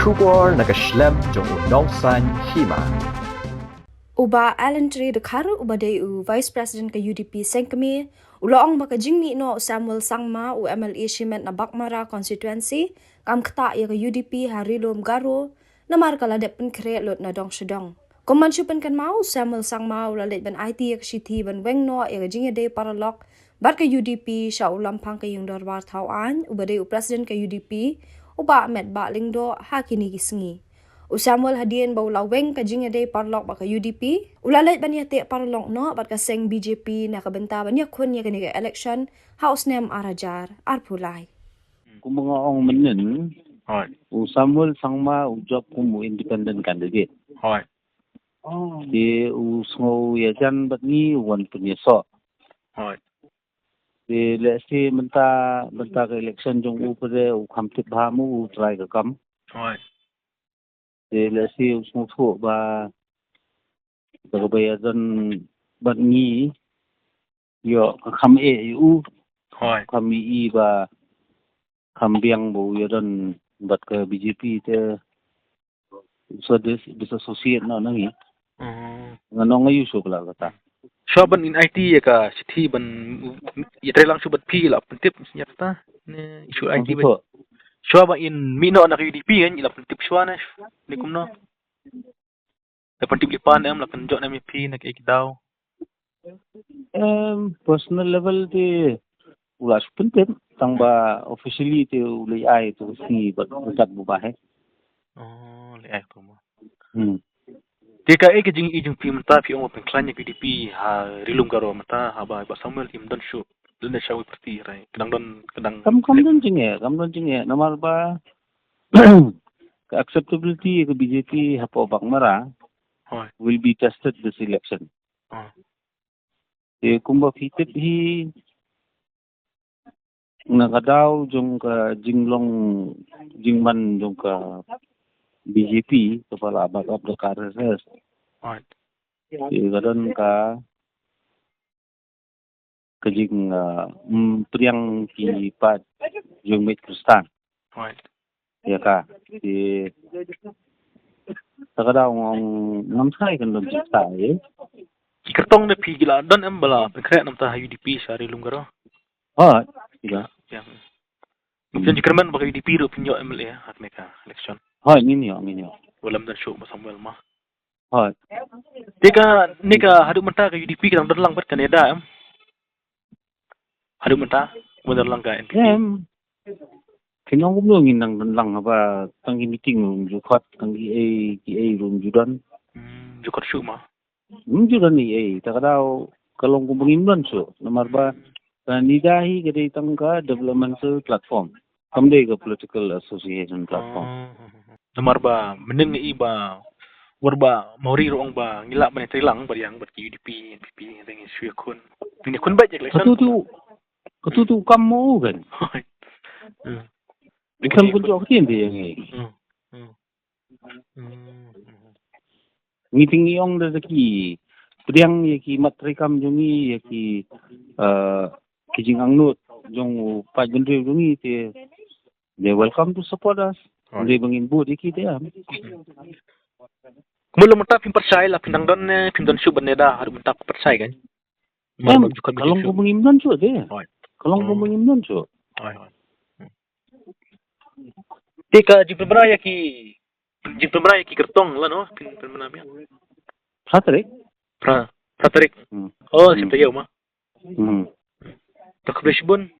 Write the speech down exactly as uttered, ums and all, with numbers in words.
Khubor na ka shlem jong u nongsan hima. U Bah Alan Tree Dkhar, uba dei u Vice President ka U D P seng kmie, u la ong ba ka jingmih noh u Samuel Sangma, u M L A shimet na Baghmara constituency, kam ktah ïa ka U D P ha Ri Lum Garo, namar ka la dep pynkhreh lut na dong sha dong. Kum ban shu pynkynmaw, u Samuel Sangma u la leit ban aiti ïa ka shithi ban weng noh ïa ka jingïadei paralok bad ka U D P sha u Lamphang ka Ïing Dorbar Thaw Aiñ, uba dei u President ka U D P, u Bah Metbah Lyngdoh, ha kine ki sngi. U Samuel, hadien ba u la weng ka jingïadei paralok bad ka U D P, u la leit ban ïateh paralok noh bad ka seng B J P na ka bynta ban ïakhun ïa kane ka election ha u snem ar hajar arphew lai. Kumba nga ong mynnin, hooid, u Samuel Sangma u jop kum u independent candidate. Hooid. Te u sngew ïajan bad ngi, u wan pynïasoh. Hooid. Te lehse mynta, mynta ka election jong u pat u kham tip bha mo u trai ka kam. Hooid. Te lehse u sngewthuh ba da kaba ïadon bad ngi, ïoh ka kham eh ïa u. Hooid. Kham ïohi ba kham biang ba u ïadon bad ka B J P te u sa dis-, disassociate noh na ngi. Hmm. Nga ong ïa u shuh la kata. Shuwa ban in aiti ïa ka shithi ban ïatreilang shuh bad phi la pyntip shisha ta. Ne shu aiti bad. Shuwa ban in mih noh na ka U D P kan la pyntip shuwa ne. Ne kumno? La pyntip lypa ne em, la pynjot ne em ïa phi na kiei ki daw? Em, personal level te u la shu pyntip, tang ba officially te u leit ai tu sngi bad u kat bu ba he. Oh, leit ai tu mo. Hmm. Te kaei ka jingïohi jong phi mynta, phi ong ba pynkhlaiñ ïa ka U D P ha Ri Lum Garo mynta, haba Bah Samuel im don shuh, don da sha wei party, right? Ka dang don, ka dang. Kam, kam don jingeh, kam don jingeh. Namar ba ka acceptability ka B J P hapoh Baghmara, hooid, will be tested this election. Hooid. Te kumba phi tip hi, na ka daw jong ka jinglong jingman jong ka B J P, kaba la back up da ka R S S. Hooid. Te ka don ka, ka jing, ah, mm, pdiang ki paid jong met Khristan. Hooid. Ïa ka. Te ta ka daw ngam shai kan don jingshai, eh. Ki kyrtong ne phi ki la don em ba la pynkhreh namar ha U D P sha Ri Lum Garo? Hooid, ki la. Ïa. Hmm. Phi kyrmen ba ka U D P ruh phin ïoh M L A ha kane ka election? Hooid, ngin ïoh, ngin ïoh. Wallam don shuh Bah Samuel ma. Hooid. Te ka, ne ka haduh mynta ka U D P ka dang don lang bad ka NEDA em? Haduh mynta, kumba don lang ka N P P. Em. Phin ong kumno ngin dang don lang haba tang ki meeting ruh ym ju khot, tang kiei kiei ruh ym ju don. Hmm, ju khot shuh ma. Ym ju don ei ei, ta ka daw ka long kumba ngim don shuh. Namar ba ka NEDA hi ka dei tang ka developmental platform. Kam dei ka political association platform. Oh. Namar ba mynnin nga i ba, wat ba Mawrie ruh ong ba ngi lah ban ïatreilang bad ïa ngi bad ki U D P, N P P, ngi shu ïakhun. Ngi ïakhun beit ïa ka election. Katu tu, katu tu kam mo kan. Hmm. Kan kun jok ktien te ïa ngi. Hmm. Hmm. Hmm. Ngi te ngi ong da ki pdiang ïa ki mat treikam jong ngi, ïa ki, eh, ki jingangnud jong u paidbynriew jong ngi te, they're welcome to support us. Right. Hynrei ba ngin bud ïa ki te, ah. Kumno mynta phim pyrshah la phin dang don ne phim don shuh bad NEDA haduh mynta, pyrshah kan? Em, ka long kumba ngim don shuh te. Hooid. Ka long kumba ngim don shuh. Hooid, hooid. Te ka jingpynbna ïa ki, jingpynbna ïa ki kyrtong la no, phin pynbna biang. Phra tarik? Phra, phra tarik. Hmm. Oh, hmm, sha taïew ma. Hmm. Te khublei shibun.